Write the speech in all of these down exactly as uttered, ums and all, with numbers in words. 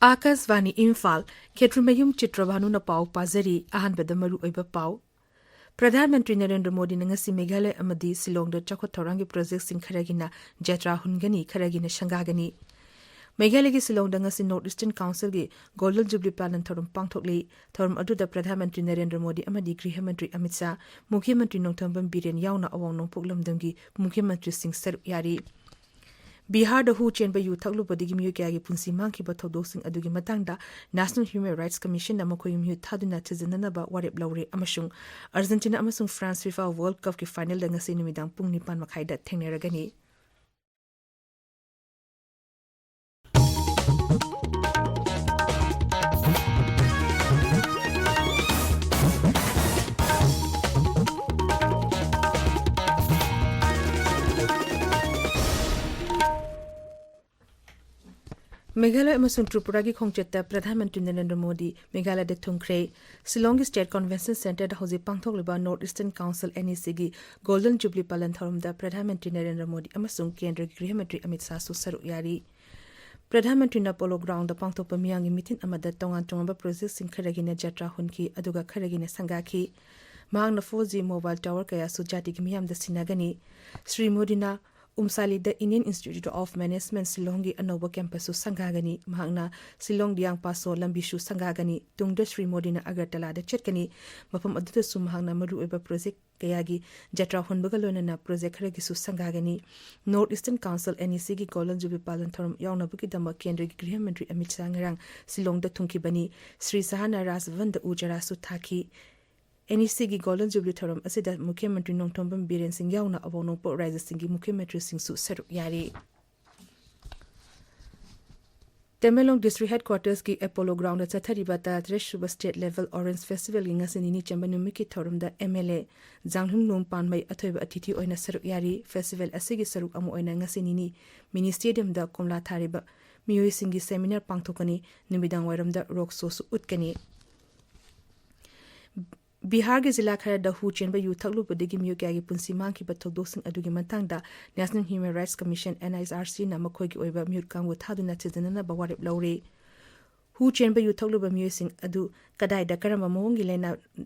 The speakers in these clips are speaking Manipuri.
ꯑꯥꯀꯥꯁꯕꯥꯅꯤ ꯏꯝꯐꯥꯜ, ꯈꯦꯇ꯭ꯔꯤꯃꯌꯨꯝ ꯆꯤꯇ꯭ꯔꯚꯥꯅꯨꯅ ꯄꯥꯎ ꯄꯥꯖꯔꯤ꯫ ꯑꯍꯥꯟꯕꯗ ꯃꯔꯨꯑꯣꯏꯕ ꯄꯥꯎ꯫ ꯄ꯭ꯔꯙꯥꯟ ꯃꯟꯇ꯭ꯔꯤ ꯅꯔꯦꯟꯗ꯭ꯔ ꯃꯣꯗꯤꯅ ꯉꯁꯤ ꯃꯦꯘꯥꯂꯌ ꯑꯃꯗꯤ ꯁꯤꯂꯣꯡꯗ ꯆꯥꯎꯈꯠ ꯊꯧꯔꯥꯡꯒꯤ ꯄ꯭ꯔꯣꯖꯦꯛꯁꯤꯡ ꯈꯔꯒꯤꯅ ꯖꯇ꯭ꯔꯥ ꯍꯨꯟꯒꯅꯤ, ꯈꯔꯒꯤꯅ ꯁꯪꯒꯥꯒꯅꯤ꯫ ꯃꯦꯘꯥꯂꯌꯒꯤ ꯁꯤꯂꯣꯡꯗ ꯉꯁꯤ ꯅꯣꯔꯠ ꯏꯁꯇꯔꯟ ꯀꯥꯎꯟꯁꯤꯜꯒꯤ ꯒꯣꯜꯗꯟ ꯖꯨꯕꯂꯤ ꯄꯥꯂꯟ ꯊꯧꯔꯝ ꯄꯥꯡꯊꯣꯛꯂꯤ꯫ ꯊꯧꯔꯝ ꯑꯗꯨꯗ ꯄ꯭ꯔꯙꯥꯟ ꯃꯟꯇ꯭ꯔꯤ ꯅꯔꯦꯟꯗ꯭ꯔ ꯃꯣꯗꯤ ꯑꯃꯗꯤ ꯒ꯭ꯔꯤꯍ ꯃꯟꯇ꯭ꯔꯤ ꯑꯃꯤꯠ ꯁꯥꯍ, ꯃꯨꯈ꯭ꯌ ꯃꯟꯇ꯭ꯔꯤ ꯅꯣꯡꯊꯣꯝꯕꯝ ꯕꯤꯔꯦꯟ ꯌꯥꯎꯅ ꯑꯋꯥꯡ ꯅꯣꯡꯄꯣꯛ ꯂꯝꯗꯝꯒꯤ ꯃꯨꯈ꯭ꯌ ꯃꯟꯇ꯭ꯔꯤꯁꯤꯡ ꯁꯔꯨꯛ ꯌꯥꯔꯤ꯫ ꯕꯤꯍꯥꯔꯗ ꯍꯨ ꯆꯦꯟꯕ ꯌꯨ ꯊꯛꯂꯨꯕꯗꯒꯤ ꯃꯤꯑꯣꯏ ꯀꯌꯥꯒꯤ ꯄꯨꯟꯁꯤ ꯃꯥꯡꯈꯤꯕ ꯊꯧꯗꯣꯛꯁꯤꯡ ꯑꯗꯨꯒꯤ ꯃꯇꯥꯡꯗ National Human Rights Commissionꯅ ꯃꯈꯣꯏꯒꯤ ꯃꯤꯍꯨꯠ ꯊꯥꯗꯨꯅ ꯊꯤꯖꯤꯟꯅꯅꯕ ꯋꯥꯔꯦꯞ ꯂꯧꯔꯦ ꯑꯃꯁꯨꯡ ꯑꯥꯔꯖꯦꯟꯇꯤꯅꯥ ꯑꯃꯁꯨꯡ ꯐ꯭ꯔꯥꯟꯁ FIFA World Cupꯀꯤ ꯐꯥꯏꯅꯦꯜꯗ ꯉꯁꯤ ꯅꯨꯃꯤꯗꯥꯡ ꯄꯨꯡ ꯅꯤꯄꯥꯟ ꯃꯈꯥꯏꯗ ꯊꯦꯡꯅꯔꯒꯅꯤ꯫ ꯃꯦꯘꯥꯂꯌ ꯑꯃꯁꯨꯡ ꯇ꯭ꯔꯤꯄꯨꯔꯥꯒꯤ ꯈꯣꯡꯆꯠꯇ ꯄ꯭ꯔꯙꯥꯟ ꯃꯟꯇ꯭ꯔꯤ ꯅꯔꯦꯟꯗ꯭ꯔ ꯃꯣꯗꯤ ꯃꯦꯘꯥꯂꯌꯗ ꯊꯨꯡꯈ꯭ꯔꯦ꯫ ꯁꯤꯂꯣꯡꯒꯤ ꯁ꯭ꯇꯦꯠ ꯀꯟꯚꯦꯟꯁꯟ ꯁꯦꯟꯇꯔꯗ ꯍꯧꯖꯤꯛ ꯄꯥꯡꯊꯣꯛꯂꯤꯕ ꯅꯣꯔꯠ ꯏꯁꯇꯔꯟ ꯀꯥꯎꯟꯁꯤꯜ, NECꯒꯤ ꯒꯣꯜꯗꯟ ꯖꯨꯕꯂꯤ ꯄꯥꯂꯟ ꯊꯧꯔꯝꯗ ꯄ꯭ꯔꯙꯥꯟ ꯃꯟꯇ꯭ꯔꯤ ꯅꯔꯦꯟꯗ꯭ꯔ ꯃꯣꯗꯤ ꯑꯃꯁꯨꯡ ꯀꯦꯟꯗ꯭ꯔꯒꯤ ꯒ꯭ꯔꯤꯍ ꯃꯟꯇ꯭ꯔꯤ ꯑꯃꯤꯠ ꯁꯥꯍꯁꯨ ꯁꯔꯨꯛ ꯌꯥꯔꯤ꯫ ꯄ꯭ꯔꯙꯥꯟ ꯃꯟꯇ꯭ꯔꯤꯅ ꯄꯣꯂꯣ ꯒ꯭ꯔꯥꯎꯟꯗ ꯄꯥꯡꯊꯣꯛꯄ ꯃꯤꯌꯥꯝꯒꯤ ꯃꯤꯇꯤꯟ ꯑꯃꯗ ꯇꯣꯉꯥꯟ ꯇꯣꯉꯥꯟꯕ ꯄ꯭ꯔꯣꯖꯦꯛꯁꯤꯡ ꯈꯔꯒꯤꯅ ꯖꯇ꯭ꯔꯥ ꯍꯨꯟꯈꯤ, ꯑꯗꯨꯒ ꯈꯔꯒꯤꯅ ꯁꯪꯒꯥꯈꯤ꯫ ꯃꯍꯥꯛꯅ four G mobile tower ꯀꯌꯥꯁꯨ ꯖꯥꯇꯤꯒꯤ ꯃꯤꯌꯥꯝꯗ ꯁꯤꯟꯅꯒꯅꯤ꯫ ꯁ꯭ꯔꯤ ꯃꯣꯗꯤꯅ ꯎꯝꯁꯥꯂꯤꯗ Indian Institute of Management ꯁꯤꯂꯣꯡꯒꯤ ꯑꯅꯧꯕ ꯀꯦꯝꯄꯁꯁꯨ ꯁꯪꯒꯥꯒꯅꯤ꯫ ꯃꯍꯥꯛꯅ ꯁꯤꯂꯣꯡ ꯂꯤꯌꯥꯡꯄꯥꯁꯣ ꯂꯝꯕꯤꯁꯨ ꯁꯪꯒꯥꯒꯅꯤ꯫ ꯇꯨꯡꯗ ꯁ꯭ꯔꯤ ꯃꯣꯗꯤꯅ ꯑꯒꯔꯇꯂꯥꯗ ꯆꯠꯀꯅꯤ꯫ ꯃꯐꯝ ꯑꯗꯨꯗꯁꯨ ꯃꯍꯥꯛꯅ ꯃꯔꯨꯑꯣꯏꯕ ꯄ꯭ꯔꯣꯖꯦꯛ ꯀꯌꯥꯒꯤ ꯖꯇ꯭ꯔꯥ ꯍꯨꯟꯕꯒ ꯂꯣꯏꯅꯅ ꯄ꯭ꯔꯣꯖꯦꯛ ꯈꯔꯒꯤꯁꯨ ꯁꯪꯒꯥꯒꯅꯤ꯫ ꯅꯣꯔꯠ ꯏꯁꯇꯔꯟ ꯀꯥꯎꯟꯁꯤꯜ, NECꯒꯤ ꯒꯣꯜꯗꯟ ꯖꯨꯕꯂꯤ ꯄꯥꯂꯟ ꯊꯧꯔꯝ ꯌꯥꯎꯅꯕꯒꯤꯗꯃꯛ ꯀꯦꯟꯗ꯭ꯔꯒꯤ ꯒ꯭ꯔꯤꯍ ꯃꯟꯇ꯭ꯔꯤ ꯑꯃꯤꯠ ꯁꯥꯍ ꯉꯔꯥꯡ ꯁꯤꯂꯣꯡꯗ ꯊꯨꯡꯈꯤꯕꯅꯤ꯫ ꯁ꯭ꯔꯤ ꯁꯥꯍꯅ ꯔꯥꯖꯚꯟꯗ ꯎ ꯆꯥꯔꯥꯁꯨ ꯊꯥꯈꯤ꯫ NECꯒꯤ ꯒꯣꯜꯗꯟ ꯖꯨꯕꯂꯤ ꯊꯧꯔꯝ ꯑꯁꯤꯗ ꯃꯨꯈ꯭ꯌ ꯃꯟꯇ꯭ꯔꯤ ꯅꯣꯡꯊꯣꯝꯕꯝ ꯕꯤꯔꯦꯟ ꯁꯤꯡ ꯌꯥꯎꯅ ꯑꯋꯥꯡ ꯅꯣꯡꯄꯣꯛ ꯔꯥꯖ꯭ꯌꯁꯤꯡꯒꯤ ꯃꯨꯈ꯭ꯌ ꯃꯟꯇ꯭ꯔꯤꯁꯤꯡꯁꯨ ꯁꯔꯨꯛ ꯌꯥꯔꯤ꯫ ꯇꯃꯦꯡꯂꯣꯡ ꯗꯤꯁꯇ꯭ꯔꯤꯛ ꯍꯦꯗꯀ꯭ꯋꯥꯇꯔꯁꯀꯤ ꯑꯦꯄꯣꯂꯣ ꯒ꯭ꯔꯥꯎꯟꯗ ꯆꯠꯊꯔꯤꯕ ꯇꯔꯥꯇꯔꯦꯠ ꯁꯨꯕ ꯁ꯭ꯇꯦꯠ ꯂꯦꯚꯦꯜ ꯑꯣꯔꯦꯟꯖ ꯐꯦꯁꯇꯤꯚꯦꯜꯒꯤ ꯉꯁꯤ ꯅꯤꯅꯤ ꯆꯟꯕ ꯅꯨꯃꯤꯠꯀꯤ ꯊꯧꯔꯝꯗ MLA ꯖꯥꯡꯂꯨꯡꯂꯨꯡ ꯄꯥꯟꯃꯩ ꯑꯊꯣꯏꯕ ꯑꯇꯤꯊꯤ ꯑꯣꯏꯅ ꯁꯔꯨꯛ ꯌꯥꯔꯤ꯫ ꯐꯦꯁꯇꯤꯚꯦꯜ ꯑꯁꯤꯒꯤ ꯁꯔꯨꯛ ꯑꯃ ꯑꯣꯏꯅ ꯉꯁꯤ ꯅꯤꯅꯤ ꯃꯤꯅꯤ ꯁ꯭ꯇꯦꯗꯤꯌꯝꯗ ꯀꯣꯝꯂꯥ ꯊꯥꯔꯤꯕ ꯃꯤꯑꯣꯏꯁꯤꯡꯒꯤ ꯁꯦꯃꯤꯅꯥꯔ ꯄꯥꯡꯊꯣꯛꯀꯅꯤ꯫ ꯅꯨꯃꯤꯗꯥꯡ ꯋꯥꯏꯔꯝꯗ ꯔꯣꯗ ꯁꯣꯁꯨ ꯎꯠꯀꯅꯤ꯫ ꯕꯤꯍꯥꯔꯒꯤ ꯖꯤꯂꯥ ꯈꯔꯗ ꯍꯨ ꯆꯦꯟꯕ ꯌꯨ ꯊꯛꯂꯨꯕꯗꯒꯤ ꯃꯤꯑꯣꯏ ꯀꯌꯥꯒꯤ ꯄꯨꯟꯁꯤ ꯃꯥꯡꯈꯤꯕ ꯊꯧꯗꯣꯛꯁꯤꯡ ꯑꯗꯨꯒꯤ ꯃꯇꯥꯡꯗ National Human Rights Commission, NHRCꯅ ꯃꯈꯣꯏꯒꯤ ꯑꯣꯏꯕ ꯃꯤꯍꯨꯠ ꯀꯥꯡꯕꯨ ꯊꯥꯗꯨꯅ ꯊꯤꯖꯤꯟꯅꯅꯕ ꯋꯥꯔꯦꯞ ꯂꯧꯔꯦ꯫ ꯍꯨ ꯆꯦꯟꯕ ꯌꯨ ꯊꯛꯂꯨꯕ ꯃꯤꯑꯣꯏꯁꯤꯡ ꯑꯗꯨ ꯀꯗꯥꯏꯗ ꯀꯔꯝꯕ ꯃꯑꯣꯡꯒꯤ ꯂꯥꯏꯅꯥ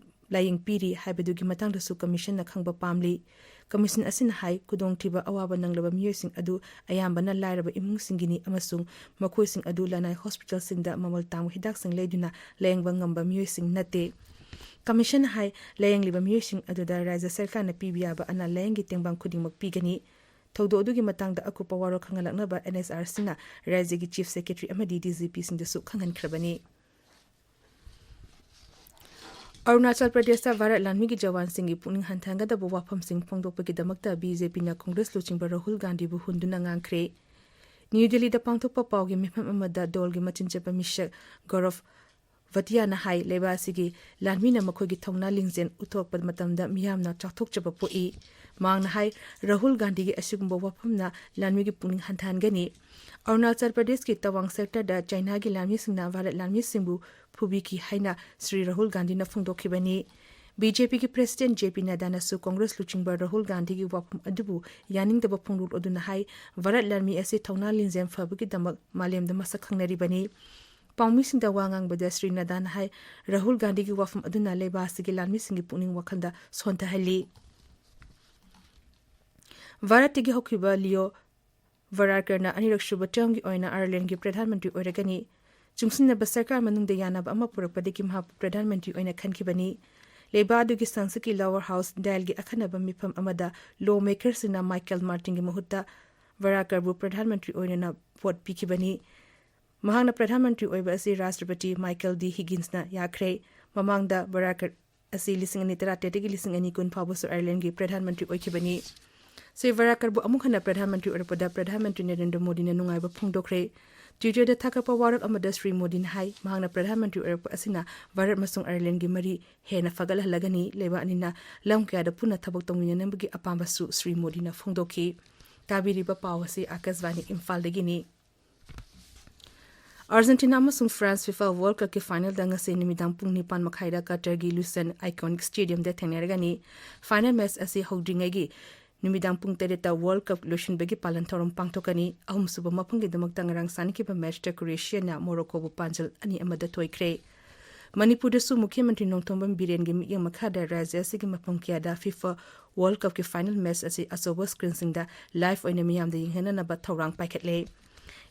ꯂꯥꯌꯦꯡ ꯄꯤꯔꯤ ꯍꯥꯏꯕꯗꯨꯒꯤ ꯃꯇꯥꯡꯗꯁꯨ ꯀꯃꯤꯁꯟꯅ ꯈꯪꯕ ꯄꯥꯝꯂꯤ꯫ ꯀꯃꯤꯁꯟ ꯑꯁꯤꯅ ꯍꯥꯏ, ꯈꯨꯗꯣꯡꯊꯤꯕ ꯑꯋꯥꯕ ꯅꯪꯂꯕ ꯃꯤꯑꯣꯏꯁꯤꯡ ꯑꯗꯨ ꯑꯌꯥꯝꯕꯅ ꯂꯥꯏꯔꯕ ꯏꯃꯨꯡꯁꯤꯡꯒꯤꯅꯤ ꯑꯃꯁꯨꯡ ꯃꯈꯣꯏꯁꯤꯡ ꯑꯗꯨ ꯂꯅꯥꯏ ꯍꯣꯁꯄꯤꯇꯥꯜꯁꯤꯡꯗ ꯃꯃꯜ ꯇꯥꯡꯕ ꯍꯤꯗꯥꯛꯁꯤꯡ ꯂꯩꯗꯨꯅ ꯂꯥꯌꯦꯡꯕ ꯉꯝꯕ ꯃꯤꯑꯣꯏꯁꯤꯡ ꯅꯠꯇꯦ꯫ ꯀꯃꯤꯁꯟꯅ ꯍꯥꯏ, ꯂꯥꯌꯦꯡꯂꯤꯕ ꯃꯤꯑꯣꯏꯁꯤꯡ ꯑꯗꯨꯗ ꯔꯥꯖ꯭ꯌ ꯁꯔꯀꯥꯔꯅ ꯄꯤꯕ ꯌꯥꯕ ꯑꯅꯥ ꯂꯥꯌꯦꯡꯒꯤ ꯇꯦꯡꯕꯥꯡ ꯈꯨꯗꯤꯡꯃꯛ ꯄꯤꯒꯅꯤ꯫ ꯊꯧꯗꯣꯛ ꯑꯗꯨꯒꯤ ꯃꯇꯥꯡꯗ ꯑꯀꯨꯞꯄ ꯋꯥꯔꯣꯜ ꯈꯪꯍꯜꯂꯛꯅꯕ ꯑꯦꯟ ꯑꯦꯁ ꯑꯥꯔ ꯁꯤꯅ ꯔꯥꯖ꯭ꯌꯒꯤ ꯆꯤꯐ ꯁꯦꯀ꯭ꯔꯦꯇꯔꯤ ꯑꯃꯗꯤ ꯗꯤ ꯖꯤ ꯄꯤꯁꯤꯡꯗꯁꯨ ꯈꯪꯍꯟꯈ꯭ꯔꯕꯅꯤ꯫ ꯑꯔꯨꯅꯥꯆꯜ ꯄ꯭ꯔꯗꯦꯁꯇ ꯚꯥꯔꯠ ꯂꯥꯟꯃꯤꯒꯤ ꯖꯋꯥꯟꯁꯤꯡꯒꯤ ꯄꯨꯛꯅꯤꯡ ꯍꯟꯊꯍꯟꯒꯗꯕ ꯋꯥꯐꯝꯁꯤꯡ ꯐꯣꯡꯗꯣꯛꯄꯒꯤꯗꯃꯛꯇ ꯕꯤ ꯖꯦ ꯄꯤꯅ ꯀꯣꯡꯒ꯭ꯔꯦꯁ ꯂꯨꯆꯤꯡꯕ ꯔꯥꯍꯨꯜ ꯒꯥꯟꯙꯤꯕꯨ ꯍꯨꯟꯗꯨꯅ ꯉꯥꯡꯈ꯭ꯔꯦ꯫ ꯅ꯭ꯌꯨ ꯗꯦꯜꯂꯤꯗ ꯄꯥꯡꯊꯣꯛꯄ ꯄꯥꯎꯒꯤ ꯃꯤꯐꯝ ꯑꯃꯗ ꯗꯣꯜꯒꯤ ꯃꯆꯤꯟ ꯆꯠꯄ ꯃꯤꯁꯛ ꯒꯧꯔꯚ ꯚꯇꯤꯌꯥꯅ ꯍꯥꯏ, ꯂꯩꯕꯥꯛ ꯑꯁꯤꯒꯤ ꯂꯥꯟꯃꯤꯅ ꯃꯈꯣꯏꯒꯤ ꯊꯧꯅꯥ ꯂꯤꯡꯖꯦꯜ ꯎꯠꯊꯣꯛꯄ ꯃꯇꯝꯗ ꯃꯤꯌꯥꯝꯅ ꯆꯥꯎꯊꯣꯛꯆꯕ ꯄꯣꯛꯏ꯫ ꯃꯍꯥꯛꯅ ꯍꯥꯏ, ꯔꯥꯍꯨꯜ ꯒꯥꯟꯙꯤꯒꯤ ꯑꯁꯤꯒꯨꯝꯕ ꯋꯥꯐꯝꯅ ꯂꯥꯟꯃꯤꯒꯤ ꯄꯨꯛꯅꯤꯡ ꯍꯟꯊꯍꯟꯒꯅꯤ꯫ ꯑꯔꯨꯅꯥꯆꯜ ꯄ꯭ꯔꯗꯦꯁꯀꯤ ꯇꯋꯥꯡ ꯁꯦꯛꯇꯔꯗ ꯆꯥꯏꯅꯥꯒꯤ ꯂꯥꯟꯃꯤꯁꯤꯡꯅ ꯚꯥꯔꯠ ꯂꯥꯟꯃꯤꯁꯤꯡꯕꯨ ꯐꯨꯕꯤꯈꯤ ꯍꯥꯏꯅ ꯁ꯭ꯔꯤ ꯔꯥꯍꯨꯜ ꯒꯥꯟꯙꯤꯅ ꯐꯣꯡꯗꯣꯛꯈꯤꯕꯅꯤ꯫ ꯕꯤ ꯖꯦ ꯄꯤꯒꯤ ꯄ꯭ꯔꯦꯁꯤꯗꯦꯟꯠ ꯖꯦ ꯄꯤ ꯅꯗꯥꯅꯁꯨ ꯀꯣꯡꯒ꯭ꯔꯦꯁ ꯂꯨꯆꯤꯡꯕ ꯔꯥꯍꯨꯜ ꯒꯥꯟꯙꯤꯒꯤ ꯋꯥꯐꯝ ꯑꯗꯨꯕꯨ ꯌꯥꯅꯤꯡꯗꯕ ꯐꯣꯡꯗꯣꯛꯂꯗꯨꯅ ꯍꯥꯏ, ꯚꯥꯔꯠ ꯂꯥꯟꯃꯤ ꯑꯁꯤ ꯊꯧꯅꯥ ꯂꯤꯡꯖꯦꯜ ꯐꯕꯒꯤꯗꯃꯛ ꯃꯥꯂꯦꯝꯗ ꯃꯁꯛ ꯈꯪꯅꯔꯤꯕꯅꯤ꯫ ꯄꯥꯎꯃꯤꯁꯤꯡꯗ ꯋꯥ ꯉꯥꯡꯕꯗ ꯁ꯭ꯔꯤ ꯅꯗꯥꯅ ꯍꯥꯏ, ꯔꯥꯍꯨꯜ ꯒꯥꯟꯙꯤꯒꯤ ꯋꯥꯐꯝ ꯑꯗꯨꯅ ꯂꯩꯕꯥꯛ ꯑꯁꯤꯒꯤ ꯂꯥꯟꯃꯤꯁꯤꯡꯒꯤ ꯄꯨꯛꯅꯤꯡ ꯋꯥꯈꯜꯗ ꯁꯣꯟꯊꯍꯜꯂꯤ꯫ ꯚꯥꯔꯠꯇꯒꯤ ꯍꯧꯈꯤꯕ ꯂꯤꯑꯣ ꯚꯥꯔꯥꯀꯔꯅ ꯑꯅꯤꯔꯛꯁꯨꯕ ꯇꯔꯝꯒꯤ ꯑꯣꯏꯅ ꯑꯥꯌꯔꯂꯦꯟꯒꯤ ꯄ꯭ꯔꯙꯥꯟ ꯃꯟꯇ꯭ꯔꯤ ꯑꯣꯏꯔꯒꯅꯤ꯫ ꯆꯨꯡꯁꯤꯟꯅꯕ ꯁꯔꯀꯥꯔ ꯃꯅꯨꯡꯗ ꯌꯥꯅꯕ ꯑꯃ ꯄꯨꯔꯛꯄꯗꯒꯤ ꯃꯍꯥꯛꯄꯨ ꯄ꯭ꯔꯙꯥꯟ ꯃꯟꯇ꯭ꯔꯤ ꯑꯣꯏꯅ ꯈꯟꯈꯤꯕꯅꯤ꯫ ꯂꯩꯕꯥꯛ ꯑꯗꯨꯒꯤ ꯁꯪꯁꯠꯀꯤ ꯂꯣꯋꯔ ꯍꯥꯎꯁ ꯗꯥꯏꯜꯒꯤ ꯑꯈꯟꯅꯕ ꯃꯤꯐꯝ ꯑꯃꯗ ꯂꯣ ꯃꯦꯀꯔꯁꯤꯡꯅ ꯃꯥꯏꯀꯦꯜ ꯃꯥꯔꯇꯤꯟꯒꯤ ꯃꯍꯨꯠꯇ ꯚꯥꯔꯥꯀꯔꯕꯨ ꯄ꯭ꯔꯙꯥꯟ ꯃꯟꯇ꯭ꯔꯤ ꯑꯣꯏꯅ ꯚꯣꯠ ꯄꯤꯈꯤꯕꯅꯤ꯫ ꯃꯍꯥꯛꯅ ꯄ꯭ꯔꯙꯥꯟ ꯃꯟꯇ꯭ꯔꯤ ꯑꯣꯏꯕ ꯑꯁꯤ ꯔꯥꯁꯇ꯭ꯔꯄꯇꯤ ꯃꯥꯏꯀꯦꯜ ꯗꯤ ꯍꯤꯒꯤꯟꯁꯅ ꯌꯥꯈ꯭ꯔꯦ꯫ ꯃꯃꯥꯡꯗ ꯚꯥꯔꯥꯀꯔ ꯑꯁꯤ ꯂꯤꯁꯤꯡ ꯑꯅꯤ ꯇꯔꯥꯇꯔꯦꯠꯇꯒꯤ ꯂꯤꯁꯤꯡ ꯑꯅꯤ ꯀꯨꯟ ꯐꯥꯎꯕꯁꯨ ꯑꯥꯌꯔꯂꯦꯟꯒꯤ ꯄ꯭ꯔꯙꯥꯟ ꯃꯟꯇ꯭ꯔꯤ ꯑꯣꯏꯈꯤꯕꯅꯤ꯫ ꯁ꯭ꯔꯤ ꯚꯥꯔꯥꯀꯔꯕꯨ ꯑꯃꯨꯛ ꯍꯟꯅ ꯄ꯭ꯔꯙꯥꯟ ꯃꯟꯇ꯭ꯔꯤ ꯑꯣꯏꯔꯛꯄꯗ ꯄ꯭ꯔꯙꯥꯟ ꯃꯟꯇ꯭ꯔꯤ ꯅꯔꯦꯟꯗ꯭ꯔ ꯃꯣꯗꯤꯅ ꯅꯨꯡꯉꯥꯏꯕ ꯐꯣꯡꯗꯣꯛꯈ꯭ꯔꯦ꯫ ꯇ꯭ꯋꯤꯇꯔꯗ ꯊꯥꯒꯠꯄ ꯋꯥꯔꯣꯜ ꯑꯃꯗ ꯁ꯭ꯔꯤ ꯃꯣꯗꯤꯅ ꯍꯥꯏ, ꯃꯍꯥꯛꯅ ꯄ꯭ꯔꯙꯥꯟ ꯃꯟꯇ꯭ꯔꯤ ꯑꯣꯏꯔꯛꯄ ꯑꯁꯤꯅ ꯚꯥꯔꯠ ꯑꯃꯁꯨꯡ ꯑꯥꯌꯔꯂꯦꯟꯒꯤ ꯃꯔꯤ ꯍꯦꯟꯅ ꯐꯒꯠꯍꯜꯂꯒꯅꯤ꯫ ꯂꯩꯕꯥꯛ ꯑꯅꯤꯅ ꯂꯝ ꯀꯌꯥꯗ ꯄꯨꯟꯅ ꯊꯕꯛ ꯇꯧꯃꯤꯟꯅꯅꯕꯒꯤ ꯑꯄꯥꯝꯕꯁꯨ ꯁ꯭ꯔꯤ ꯃꯣꯗꯤꯅ ꯐꯣꯡꯗꯣꯛꯈꯤ꯫ ꯇꯥꯕꯤꯔꯤꯕ ꯄꯥꯎ ꯑꯁꯤ ꯑꯥꯀꯥꯁꯕꯥꯅꯤ ꯏꯝꯐꯥꯜꯗꯒꯤꯅꯤ꯫ ꯑꯥꯔꯖꯦꯟꯇꯤꯅꯥ ꯑꯃꯁꯨꯡ ꯐ꯭ꯔꯥꯟꯁ ꯐꯤꯐꯥ ꯋꯥꯔꯜꯗ ꯀꯞꯀꯤ ꯐꯥꯏꯅꯦꯜꯗ ꯉꯁꯤ ꯅꯨꯃꯤꯗꯥꯡ ꯄꯨꯡ ꯅꯤꯄꯥꯟ ꯃꯈꯥꯏꯗ ꯀꯇꯔꯒꯤ ꯂꯨꯁꯦꯟ ꯑꯥꯏꯀꯣꯅꯤꯛ ꯁ꯭ꯇꯦꯗꯤꯌꯝꯗ ꯊꯦꯡꯅꯔꯒꯅꯤ꯫ ꯐꯥꯏꯅꯦꯜ ꯃꯦꯆ ꯑꯁꯤ ꯍꯧꯗ꯭ꯔꯤꯉꯩꯒꯤ ꯅꯨꯃꯤꯗꯥꯡ ꯄꯨꯡ ꯇꯔꯦꯠꯇ World Cup ꯂꯣꯏꯁꯤꯟꯕꯒꯤ ꯄꯥꯂꯟ ꯊꯧꯔꯝ ꯄꯥꯡꯊꯣꯛꯀꯅꯤ꯫ ꯑꯍꯨꯝꯁꯨꯕ ꯃꯐꯝꯒꯤꯗꯃꯛꯇ ꯉꯔꯥꯡ ꯁꯥꯟꯅꯈꯤꯕ ꯃꯦꯆꯇ ꯀ꯭ꯔꯣꯑꯦꯁꯤꯌꯥꯅ ꯃꯣꯔꯣꯀꯣꯕꯨ ꯄꯥꯟꯖꯜ ꯑꯅꯤ ꯑꯃꯗ ꯊꯣꯏꯈ꯭ꯔꯦ꯫ ꯃꯅꯤꯄꯨꯔꯗꯁꯨ ꯃꯨꯈ꯭ꯌ ꯃꯟꯇ꯭ꯔꯤ ꯅꯣꯡꯊꯣꯝꯕꯝ ꯕꯤꯔꯦꯟꯒꯤ ꯃꯤꯠꯌꯦꯡ ꯃꯈꯥꯗ ꯔꯥꯖ꯭ꯌ ꯑꯁꯤꯒꯤ ꯃꯐꯝ ꯀꯌꯥꯗ FIFA World Cupꯀꯤ ꯐꯥꯏꯅꯦꯜ ꯃꯦꯆ ꯑꯁꯤ ꯑꯆꯧꯕ ꯁ꯭ꯀ꯭ꯔꯤꯟꯁꯤꯡꯗ ꯂꯥꯏꯚ ꯑꯣꯏꯅ ꯃꯤꯌꯥꯝꯗ ꯌꯦꯡꯍꯟꯅꯅꯕ ꯊꯧꯔꯥꯡ ꯄꯥꯏꯈꯠꯂꯦ꯫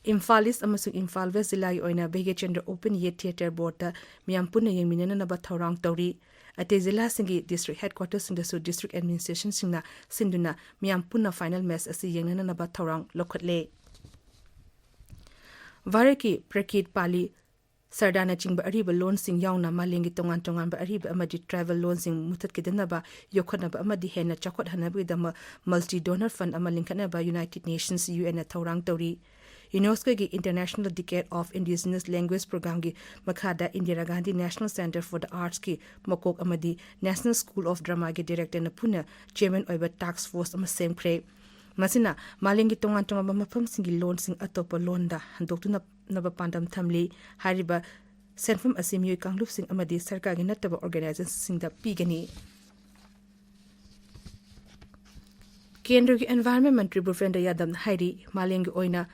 ꯏꯝꯐꯥꯜ ꯏꯁ ꯑꯃꯁꯨꯡ ꯏꯝꯐꯥꯜ ꯋꯦꯁ ꯖꯤꯂꯥꯒꯤ ꯑꯣꯏꯅ ꯚꯩꯒ꯭ꯌꯆꯟꯗ꯭ꯔ ꯑꯣꯄꯟ ꯏꯌꯔ ꯊꯤꯌꯦꯇꯔ ꯕꯣꯔꯗꯇ ꯃꯤꯌꯥꯝ ꯄꯨꯟꯅ ꯌꯦꯡꯃꯤꯟꯅꯅꯕ ꯊꯧꯔꯥꯡ ꯇꯧꯔꯤ꯫ ꯑꯇꯩ ꯖꯤꯂꯥꯁꯤꯡꯒꯤ ꯗꯤꯁꯇ꯭ꯔꯤꯛ ꯍꯦꯗꯀ꯭ꯋꯥꯇꯔꯁꯤꯡꯗꯁꯨ ꯗꯤꯁꯇ꯭ꯔꯤꯛ ꯑꯦꯗꯃꯤꯅꯤꯁꯇ꯭ꯔꯦꯁꯟꯁꯤꯡꯅ ꯁꯤꯟꯗꯨꯅ ꯃꯤꯌꯥꯝ ꯄꯨꯟꯅ ꯐꯥꯏꯅꯦꯜ ꯃꯦꯆ ꯑꯁꯤ ꯌꯦꯡꯅꯅꯕ ꯊꯧꯔꯥꯡ ꯂꯧꯈꯠꯂꯦ꯫ ꯚꯥꯔꯠꯀꯤ ꯄ꯭ꯔꯀꯤꯠ, ꯄꯥꯂꯤ, ꯁꯔꯗꯥꯅꯆꯤꯡꯕ ꯑꯔꯤꯕ ꯂꯣꯟꯁꯤꯡ ꯌꯥꯎꯅ ꯃꯥꯂꯦꯝꯒꯤ ꯇꯣꯉꯥꯟ ꯇꯣꯉꯥꯟꯕ ꯑꯔꯤꯕ ꯑꯃꯗꯤ ꯇ꯭ꯔꯥꯏꯕꯦꯜ ꯂꯣꯟꯁꯤꯡ ꯃꯨꯊꯠꯈꯤꯗꯅꯕ, ꯌꯣꯛꯈꯠꯅꯕ ꯑꯃꯗꯤ ꯍꯦꯟꯅ ꯆꯥꯎꯈꯠꯍꯟꯅꯕꯒꯤꯗꯃꯛ multi donor fund ꯑꯃ ꯂꯤꯡꯈꯠꯅꯕ United Nations, UNꯅ ꯊꯧꯔꯥꯡ ꯇꯧꯔꯤ꯫ UNESCOꯒꯤ International Decade of Indigenous Language Programꯒꯤ ꯃꯈꯥꯗ Indira Gandhi National Centre for the Artsꯀꯤ ꯃꯀꯣꯛ ꯑꯃꯗꯤ National School of Dramaꯒꯤ directorꯅ ꯄꯨꯟꯅ chairman ꯑꯣꯏꯕ task force ꯑꯃ ꯁꯦꯝꯈ꯭ꯔꯦ꯫ ꯃꯁꯤꯅ ꯃꯥꯂꯦꯝꯒꯤ ꯇꯣꯉꯥꯟ ꯇꯣꯉꯥꯟꯕ ꯃꯐꯝꯁꯤꯡꯒꯤ ꯂꯣꯟꯁꯤꯡ ꯑꯇꯣꯞꯄ ꯂꯣꯟꯗ ꯍꯟꯗꯣꯛꯇꯨꯅꯅꯕ ꯄꯥꯟꯗꯝ ꯊꯝꯂꯤ꯫ ꯍꯥꯏꯔꯤꯕ ꯁꯦꯟꯐꯝ ꯑꯁꯤ ꯃꯤꯑꯣꯏ ꯀꯥꯡꯂꯨꯞꯁꯤꯡ ꯑꯃꯗꯤ ꯁꯔꯀꯥꯔꯒꯤ ꯅꯠꯇꯕ organizationꯁꯤꯡꯗ ꯄꯤꯒꯅꯤ꯫ ꯀꯦꯟꯗ꯭ꯔꯒꯤ environment ꯃꯟꯇ꯭ꯔꯤ ꯚꯨꯄꯦꯟꯗ꯭ꯔ ꯌꯥꯗꯕꯅ ꯍꯥꯏꯔꯤ, ꯃꯥꯂꯦꯝꯒꯤ ꯑꯣꯏꯅ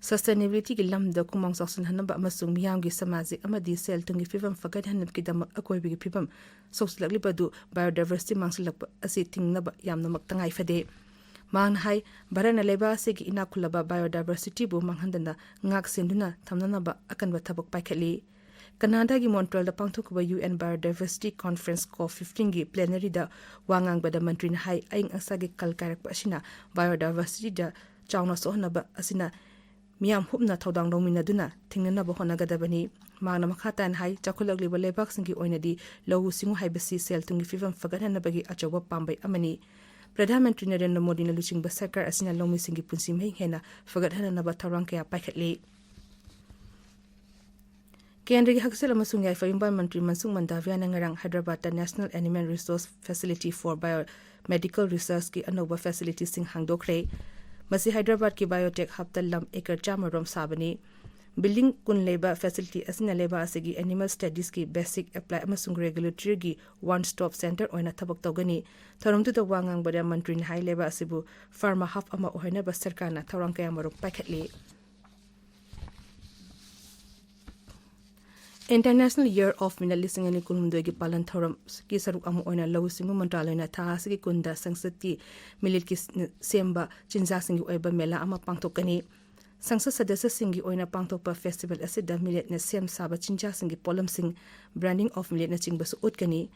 sustainabilityꯒꯤ ꯂꯝꯗ ꯈꯨꯃꯥꯡ ꯆꯥꯎꯁꯤꯟꯍꯟꯅꯕ ꯑꯃꯁꯨꯡ ꯃꯤꯌꯥꯝꯒꯤ ꯁꯃꯥꯖꯤꯛ ꯑꯃꯗꯤ ꯁꯦꯜ ꯊꯨꯝꯒꯤ ꯐꯤꯕꯝ ꯐꯒꯠꯍꯟꯅꯕꯒꯤꯗꯃꯛ ꯑꯀꯣꯏꯕꯒꯤ ꯐꯤꯕꯝ ꯁꯣꯛꯆꯤꯜꯂꯛꯂꯤꯕ ꯑꯗꯨ biodiversity ꯃꯥꯡꯁꯤꯜꯂꯛꯄ ꯑꯁꯤ ꯊꯤꯡꯅꯕ ꯌꯥꯝꯅꯃꯛ ꯇꯉꯥꯏ ꯐꯗꯦ꯫ ꯃꯍꯥꯛꯅ ꯍꯥꯏ, ꯚꯥꯔꯠꯅ ꯂꯩꯕꯥꯛ ꯑꯁꯤꯒꯤ ꯏꯅꯥꯛ ꯈꯨꯜꯂꯕ biodiversityꯕꯨ ꯃꯥꯡꯍꯟꯗꯅ ꯉꯥꯛ ꯁꯦꯟꯗꯨꯅ ꯊꯝꯅꯅꯕ ꯑꯀꯟꯕ ꯊꯕꯛ ꯄꯥꯏꯈꯠꯂꯤ꯫ ꯀꯅꯥꯗꯥꯒꯤ ꯃꯣꯟꯇ꯭ꯔꯦꯜꯗ ꯄꯥꯡꯊꯣꯛꯈꯤꯕ UN Biodiversity Conference COP fifteenꯒꯤ plenaryꯗ ꯋꯥ ꯉꯥꯡꯕꯗ ꯃꯟꯇ꯭ꯔꯤꯅ ꯍꯥꯏ, ꯑꯏꯪ ꯑꯁꯥꯒꯤ ꯀꯜ ꯀꯥꯏꯔꯛꯄ ꯑꯁꯤꯅ biodiversityꯗ ꯆꯥꯎꯅ ꯁꯣꯛꯍꯟꯅꯕ ꯑꯁꯤꯅ ꯃꯤꯌꯥꯝ ꯍꯨꯞꯅ ꯊꯧꯗꯥꯡ ꯂꯧꯃꯤꯟꯅꯗꯨꯅ ꯊꯤꯡꯅꯅꯕ ꯍꯣꯠꯅꯒꯗꯕꯅꯤ꯫ ꯃꯍꯥꯛꯅ ꯃꯈꯥ ꯇꯥꯅ ꯍꯥꯏ, ꯆꯥꯎꯈꯠꯂꯛꯂꯤꯕ ꯂꯩꯕꯥꯛꯁꯤꯡꯒꯤ ꯑꯣꯏꯅꯗꯤ ꯂꯧꯎ ꯁꯤꯡꯎ ꯍꯥꯏꯕꯁꯤ ꯁꯦꯜ ꯊꯨꯝꯒꯤ ꯐꯤꯕꯝ ꯐꯒꯠꯍꯟꯅꯕꯒꯤ ꯑꯆꯧꯕ ꯄꯥꯝꯕꯩ ꯑꯃꯅꯤ꯫ ꯄ꯭ꯔꯙꯥꯟ ꯃꯟꯇ꯭ꯔꯤ ꯅꯔꯦꯟꯗ꯭ꯔ ꯃꯣꯗꯤꯅ ꯂꯨꯆꯤꯡꯕ ꯁꯔꯀꯥꯔ ꯑꯁꯤꯅ ꯂꯧꯃꯤꯁꯤꯡꯒꯤ ꯄꯨꯟꯁꯤ ꯃꯍꯤꯡ ꯍꯦꯟꯅ ꯐꯒꯠꯍꯟꯅꯅꯕ ꯊꯧꯔꯥꯡ ꯀꯌꯥ ꯄꯥꯏꯈꯠꯂꯤ꯫ ꯀꯦꯟꯗ꯭ꯔꯒꯤ ꯍꯛꯁꯦꯜ ꯑꯃꯁꯨꯡ ꯌꯥꯏꯐ ꯌꯨꯝꯕꯥꯟ ꯃꯟꯇ꯭ꯔꯤ ꯃꯟꯁꯨꯈ ꯃꯟꯗꯥꯚꯤꯌꯥꯅ ꯉꯔꯥꯡ ꯍꯥꯏꯗ꯭ꯔꯕꯥꯗꯇ National Animal Resource Facility for Biomedical Researchꯀꯤ ꯑꯅꯧꯕ facilityꯁꯤꯡ ꯍꯥꯡꯗꯣꯛꯈ꯭ꯔꯦ꯫ ꯃꯁꯤ ꯍꯥꯏꯗ꯭ꯔꯕꯥꯗꯀꯤ biotech hubꯇ ꯂꯝ acre ꯆꯥꯝꯃ ꯔꯣꯝ ꯁꯥꯕꯅꯤ꯫ Building ꯀꯨꯟ ꯂꯩꯕ facility ꯑꯁꯤꯅ ꯂꯩꯕꯥꯛ ꯑꯁꯤꯒꯤ animal studies ꯀꯤ basic, applied ꯑꯃꯁꯨꯡ regulatory ꯒꯤ one stop center ꯑꯣꯏꯅ ꯊꯕꯛ ꯇꯧꯒꯅꯤ꯫ ꯊꯧꯔꯝꯗꯨꯗ ꯋꯥ ꯉꯥꯡꯕꯗ ꯃꯟꯇ꯭ꯔꯤꯅ ꯍꯥꯏ, ꯂꯩꯕꯥꯛ ꯑꯁꯤꯕꯨ pharma hub ꯑꯃ ꯑꯣꯏꯍꯟꯅꯕ ꯁꯔꯀꯥꯔꯅ ꯊꯧꯔꯥꯡ ꯀꯌꯥ ꯃꯔꯨꯝ ꯄꯥꯏꯈꯠꯂꯤ꯫ International Year of Millet ꯂꯤꯁꯤꯡ ꯑꯅꯤ ꯀꯨꯟꯍꯨꯝꯗꯣꯏꯒꯤ ꯄꯥꯂꯟ ꯊꯧꯔꯝꯒꯤ ꯁꯔꯨꯛ ꯑꯃ ꯑꯣꯏꯅ ꯂꯧꯎ ꯁꯤꯡꯎ ꯃꯟꯇ꯭ꯔꯥꯂꯌꯅ ꯊꯥ ꯑꯁꯤꯒꯤ ꯀꯨꯟꯗ ꯁꯪꯁꯗꯀꯤ millet ꯀꯤ ꯁꯦꯝꯕ ꯆꯤꯟꯖꯥꯛꯁꯤꯡꯒꯤ ꯑꯣꯏꯕ ꯃꯦꯂꯥ ꯑꯃ ꯄꯥꯡꯊꯣꯛꯀꯅꯤ꯫ ꯁꯪꯁꯗ ꯁꯗꯁ꯭ꯌꯁꯤꯡꯒꯤ ꯑꯣꯏꯅ ꯄꯥꯡꯊꯣꯛꯄ festival ꯑꯁꯤꯗ millet ꯅ ꯁꯦꯝ ꯁꯥꯕ ꯆꯤꯟꯖꯥꯛꯁꯤꯡꯒꯤ ꯄꯣꯠꯂꯝꯁꯤꯡ, branding of millet ꯅꯆꯤꯡꯕꯁꯨ ꯎꯠꯀꯅꯤ꯫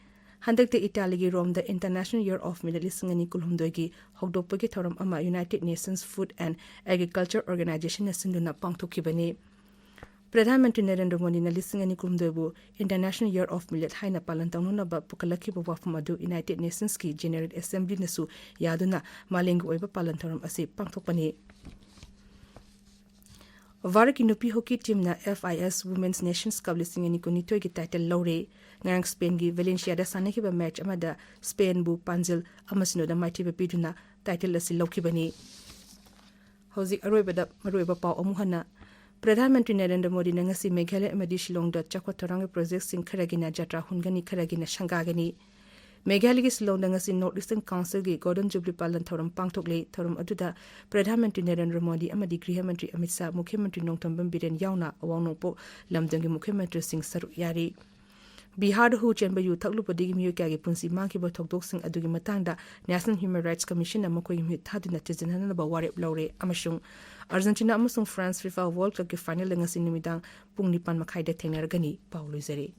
ꯍꯟꯗꯛꯇ ꯏꯇꯥꯂꯤꯒꯤ ꯔꯣꯝꯗ International Year of Millet ꯂꯤꯁꯤꯡ ꯑꯅꯤ ꯀꯨꯟꯍꯨꯝꯗꯣꯏꯒꯤ ꯍꯧꯗꯣꯛꯄꯒꯤ ꯊꯧꯔꯝ ꯑꯃ United Nations Food and Agriculture Organization ꯅ ꯁꯤꯟꯗꯨꯅ ꯄꯥꯡꯊꯣꯛꯈꯤꯕꯅꯤ꯫ ꯄ꯭ꯔꯙꯥꯟ ꯃꯟꯇ꯭ꯔꯤ ꯅꯔꯦꯟꯗ꯭ꯔ ꯃꯣꯗꯤꯅ ꯂꯤꯁꯤꯡ ꯑꯅꯤ ꯀꯨꯟꯍꯨꯝꯗꯣꯏꯕꯨ International Year of Millet ꯍꯥꯏꯅ ꯄꯥꯂꯟ ꯇꯧꯅꯅꯕ ꯄꯨꯈꯠꯂꯛꯈꯤꯕ ꯋꯥꯐꯝ ꯑꯗꯨ United Nations ꯀꯤ General Assembly ꯅꯁꯨ ꯌꯥꯗꯨꯅ ꯃꯥꯂꯦꯝꯒꯤ ꯑꯣꯏꯕ ꯄꯥꯂꯟ ꯊꯧꯔꯝ ꯑꯁꯤ ꯄꯥꯡꯊꯣꯛꯄꯅꯤ꯫ ꯚꯥꯔꯠꯀꯤ ꯅꯨꯄꯤ hockey ꯇꯤꯝꯅ F I S Women's Nations Cup ꯂꯤꯁꯤꯡ ꯑꯅꯤ ꯀꯨꯟꯅꯤꯊꯣꯏꯒꯤ title ꯂꯧꯔꯦ꯫ ꯉꯔꯥꯡ ꯁ꯭ꯄꯦꯟꯒꯤ ꯚꯦꯂꯦꯟꯁꯤꯌꯥꯗ ꯁꯥꯟꯅꯈꯤꯕ match ꯑꯃꯗ ꯁ꯭ꯄꯦꯟꯕꯨ ꯄꯥꯟꯖꯤꯜ ꯑꯃ ꯁꯤꯅꯣꯗ ꯃꯥꯏꯊꯤꯕ ꯄꯤꯗꯨꯅ title ꯑꯁꯤ ꯂꯧꯈꯤꯕꯅꯤ꯫ ꯍꯧꯖꯤꯛ ꯑꯔꯣꯏꯕꯗ ꯃꯔꯨꯑꯣꯏꯕ ꯄꯥꯎ ꯑꯃꯨꯛ ꯍꯟꯅ꯫ ꯄ꯭ꯔꯙꯥꯟ ꯃꯟꯇ꯭ꯔꯤ ꯅꯔꯦꯟꯗ꯭ꯔ ꯃꯣꯗꯤꯅ ꯉꯁꯤ ꯃꯦꯘꯥꯂꯌ ꯑꯃꯗꯤ ꯁꯤꯂꯣꯡꯗ ꯆꯥꯎꯈꯠ ꯊꯧꯔꯥꯡꯒꯤ project ꯁꯤꯡ ꯈꯔꯒꯤꯅ ꯖꯇ꯭ꯔꯥ ꯍꯨꯟꯒꯅꯤ, ꯈꯔꯒꯤꯅ ꯁꯪꯒꯥꯒꯅꯤ꯫ ꯃꯦꯘꯥꯂꯌꯒꯤ ꯁꯤꯂꯣꯡꯗ ꯉꯁꯤ North Eastern Council ꯒꯤ Golden Jubilee ꯄꯥꯂꯟ ꯊꯧꯔꯝ ꯄꯥꯡꯊꯣꯛꯂꯦ꯫ ꯊꯧꯔꯝ ꯑꯗꯨꯗ ꯄ꯭ꯔꯙꯥꯟ ꯃꯟꯇ꯭ꯔꯤ ꯅꯔꯦꯟꯗ꯭ꯔ ꯃꯣꯗꯤ ꯑꯃꯗꯤ ꯒ꯭ꯔꯤꯍ ꯃꯟꯇ꯭ꯔꯤ ꯑꯃꯤꯠ ꯁꯥꯍ, ꯃꯨꯈ꯭ꯌ ꯃꯟꯇ꯭ꯔꯤ ꯅꯣꯡꯊꯣꯝꯕꯝ ꯕꯤꯔꯦꯟ ꯌꯥꯎꯅ ꯑꯋꯥꯡ ꯅꯣꯡꯄꯣꯛ ꯂꯝꯗꯝꯒꯤ ꯃꯨꯈ꯭ꯌ ꯃꯟꯇ꯭ꯔꯤꯁꯤꯡ ꯁꯔꯨꯛ ꯌꯥꯔꯤ꯫ ꯕꯤꯍꯥꯔꯗ ꯍꯨ ꯆꯦꯟꯕ ꯌꯨ ꯊꯛꯂꯨꯕꯗꯒꯤ ꯃꯤꯑꯣꯏ ꯀꯌꯥꯒꯤ ꯄꯨꯟꯁꯤ ꯃꯥꯡꯈꯤꯕ ꯊꯧꯗꯣꯛꯁꯤꯡ ꯑꯗꯨꯒꯤ ꯃꯇꯥꯡꯗ National Human Rights Commission ꯅ ꯃꯈꯣꯏꯒꯤ ꯃꯤꯍꯨꯠ ꯊꯥꯗꯨꯅ ꯊꯤꯖꯤꯟꯅꯅꯕ ꯋꯥꯔꯦꯞ ꯂꯧꯔꯦ꯫ ꯑꯃꯁꯨꯡ ꯑꯥꯔꯖꯦꯟꯇꯤꯅꯥ ꯑꯃꯁꯨꯡ ꯐ꯭ꯔꯥꯟꯁ FIFA World Cup ꯀꯤ final ꯗ ꯉꯁꯤ ꯅꯨꯃꯤꯗꯥꯡ ꯄꯨꯡ ꯅꯤꯄꯥꯟ ꯃꯈꯥꯏꯗ ꯊꯦꯡꯅꯔꯒꯅꯤ꯫ ꯄꯥꯎ ꯂꯣꯏꯖꯔꯦ꯫